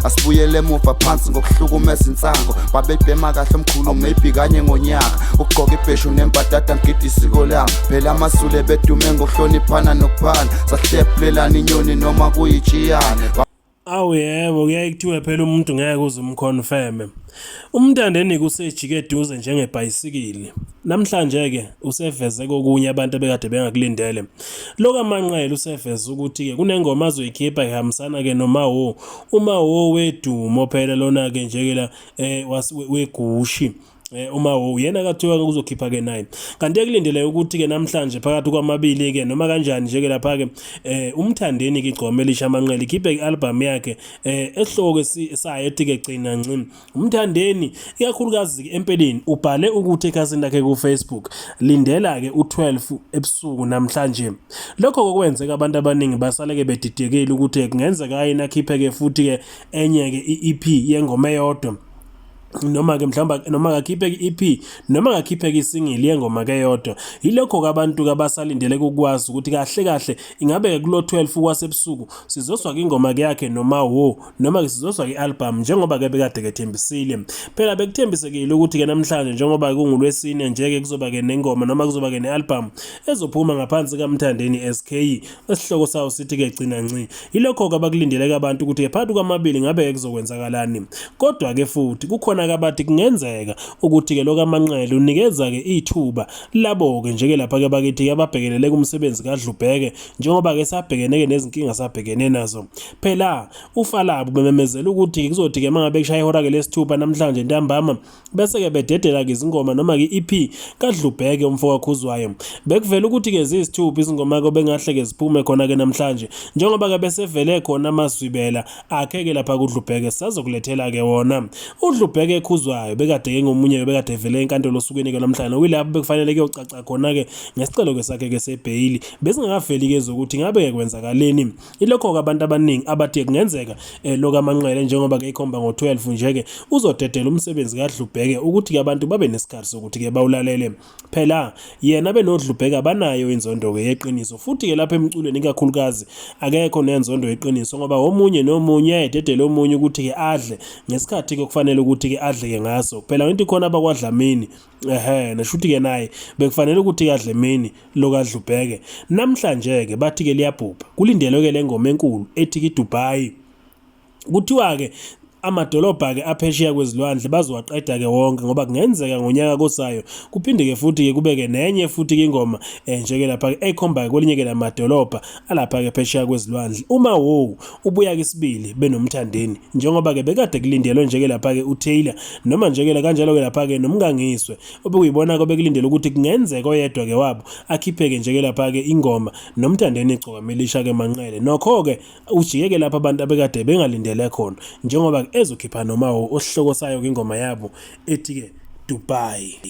Asibuyele emuva phansi ngokuhlukumeza insango. Babebhema kahle omkhulu maybe kanye ngonyaka. Ukugqoka ibheshu nembadada ngigida isiko lami. Phela amaZulu ebedume ngokuhloniphana nokuphana. Sahlephulelana inyoni noma kuyitshiyane. Awu yebo, kuyaye kuthiwe phela umuntu ngeke uze umconfirme. Umntandeni usejike eduze njengebhayisikili. Namhlanje-ke useveze kokunye abantu abekade bengakulindele. Lo kaManqele useveze ukuthi-ke kunengoma azoyikhipha ihambisana-ke noMawo. UMawo wedumo phela lona-ke nje-ke la wegushi. Uma uyena kathiwa uzokhipha ke naye. Kanti ekulindele ukuthi ke namhlanje phakathi kwamabili ke noma kanjani nje ke lapha ke uMthandeni ke igcome elisha amanqele ikhiphe ialbum yakhe esihloko sayo ethi ke gcina nci. UMthandeni ikakhulukazi ke empeleni ubhale ukuthi ekhasini lakhe ku Facebook lindela ke u12 ebusuku namhlanje. Lokho kokwenzeka abantu abaningi basale ke bedidekile ukuthi kungenzeka yini akhiphe ke futhi ke enye ke iEP yengoma eyodwa. Noma ke mhlawumbe noma kakhiphe i-EP noma kakhiphe isingili yengoma ke yodwa. Yilokho ke abantu ke abasalindele ukwazi ukuthi kahle kahle ingabe ke kulo 12 kwasebusuku sizozwa ke ingoma ke yakhe noma wo noma ke sizozwa ke i-album njengoba ke bekade kethembisile. Phela bekuthembisekile ukuthi ke namhlanje njengoba kungulwesine nje ke kuzoba ke nengoma noma kuzoba ke ne-album ezophuma ngaphansi kaMthandeni SK esihloko sawo sithi ke gcina nci. Yilokho-ke abakulindele abantu ukuthi-ke phakathi kwamabili ngabe-ke kuzokwenzakalani. Kodwa-ke futhi kukhona-ke abathi kungenzeka ukuthi-ke lo kaManqele unikeza-ke ithuba labo-ke nje-ke lapha-ke bakithi-ke ababhekelele kumsebenzi kaDlubheke njengoba-ke sabhekene-ke nezinkinga sabhekene nazo. Phela uFalabo bememezela ukuthi-ke kuzothi-ke uma ngabe kushaya ihora-ke lesithupha namhlanje ntambama Bese-ke bededela-ke izingoma noma-ke i-EP kaDlubheke umfo kaKhuzwayo. Bekuvela ukuthi-ke ziyisithupha izingoma-ke obengahle-ke ziphume khona-ke namhlanje. Njengoba-ke besevele khona amazwibela akhe-ke lapha kuDlubheke sisazokulethela-ke wona. UDlubheke Khuzwayo bekade-ke ngomunye bekade evele enkantolo osukwini-ke namhlanje nokuyilapho bekufanele kuyocaca khona-ke ngesicelo-ke sakhe-ke sebheyili. Bezingakaveli-ke ezokuthi ngabe-ke kwenzakaleni. Ilokho-ke abantu abaningi abathi kungenzeka lo kaManqele njengoba-ke ikhomba ngo-12 nje-ke uzodedela umsebenzi kaDlubheke ukuthi-ke abantu babe nesikhathi sokuthi-ke bawulalele. Phela yena benoDlubheke abanayo inzondo-ke yeqiniso futhi-ke lapha emculweni ikakhulukazi akekho nenzondo yeqiniso ngoba omunye nomunye uyayededela omunye ukuthi-ke adle ngesikhathi-ke okufanele ukuthi-ke adleke ngaso. Phela into ikhona abakwaDlamini Ehhe, neshuthi ke naye bekufanele ukuthi kadle emini lokadlubheke. Namhlanje ke bathi ke liyabhubha. Kulindelwe ke lengoma enkulu ethi ke Dubai. Kuthiwa ke amadolobha ke aphesheya kwezilwandle bazowaqeda ke wonke ngoba kungenzeka ngonyaka kosayo kuphinde ke futhi ke kube ke nenye futhi ke ingoma nje ke lapha ke ekhomba ke kwelinye ke lamadolobha alapha ke phesheya kwezilwandle. Uma wo ubuya ke isibili benoMthandeni njengoba ke bekade kulindelwe nje ke lapha ke uTaylor noma nje ke kanjalo ke lapha ke noMkangiswe obekuyibona ke bekulindele ukuthi kungenzeka oyedwa ke wabo akhipheke nje ke lapha ke ingoma noMthandeni igcokama elisha ke Manqele. Nokho ke ujike ke lapha abantu abekade bengalindele khona njengoba ke ezokhipha noma osihloko sayo ke ingoma yabo ethi ke Dubai.